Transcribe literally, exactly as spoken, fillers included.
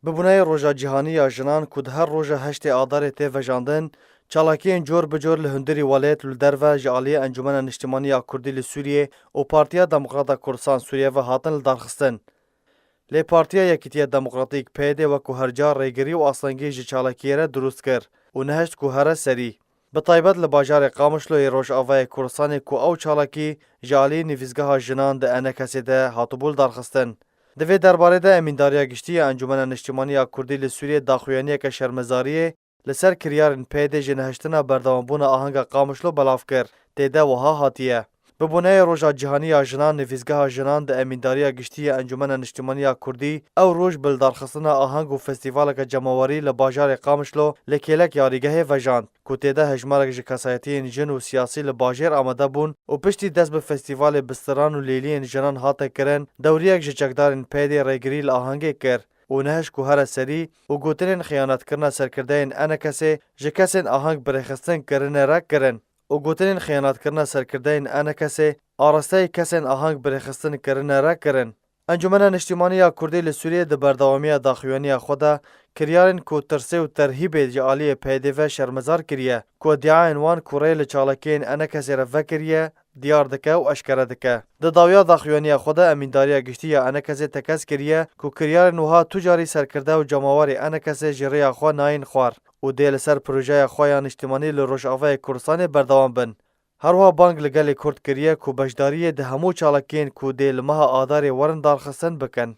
Bi buneyê Roja Cîhanî ya Jinan ku di her roja heştê Adarê tê vejandin, çalakiyên cor bi cor li hundirî welêt li derve ji aliyê Encûmena Niştimanî ya Kurdî li Sûriyê û Partiya Demokrata Kurdistan Sûriye ve hatin lidarxistin. Lê Partiya Yekîtiya Demokratîk, P Y D, wekû her car rêgirî û astengî ji çalakiyê re dirust kir û nehişt ku here serî. Bi taybet li bajarê Qamişlo yê Rojavayê Kurdistanê ku ew çalakî ji alî nivîzgeha jinan di E N K S'ê de hatibû lidarxistin. Di vê derbarê de Emîndariya Giştî ya Encûmena Niştimanî ya Kurdî li Sûriyê daxuyaniyeke şermezariyê li ser kiryarên P Y D ji nehiştina berdewambûna ahanga Qamişlo belav kir. Tê de wiha hatiye: Bi boneyê Roja Cîhanî ya Jinan, Nivîzgeha Jinan di Emîndariya Giştî ya Encûmena Niştimanî ya Kurdî ew roj bi lidarxistina ahang û festîvaleke cemawerî li bajarê Qamişlo li kêlek yarîgehê vejand, ku tê de hejmarek ji kesayetiyên jin û siyasî li bajêr amade bûn û piştî dest bi festîvalê bi stiran û lêliyên jinan hate kirin, dewriyek ji çekdarên P Y D'ê rêgirî li ahangê kir û nehişt ku here serî û gotinên xiyanetkirina serkirdeyên E N K S'ê ji kesên ahang birêxistin kirine red kirin û gotinên xiyanetkirina serkirdeyên E N K S'ê arasteyî kesên ahang birêxistin kirine red kirin. Encûmena Niştimanî ya Kurdî li Sûriyê di berdewamiya daxuyaniya xwe de kiryarên ku tirsê û terhîbê ji aliyê P Y D ve şermezar kiriye, ku îdiayên wan ku rê li çalakiyên E N K S'ê re vekiriye, diyar dike û eşkere dike. Di dawiya daxuyaniya xwe de Emîndariya Giştî ya E N K S'ê tekez kiriye ku kiryarên wiha tu carî serkirde û cemawerê E N K S'ê ji rêya xwe nayên xwar û dê li ser projeya xwe ya niştimanî li Rojavayê Kurdistanê berdewam bin. Her wiha bang li gelê Kurd kiriye ku beşdariyê di hemû çalakiyên ku dê li meha Adarê werin darxistin bikin.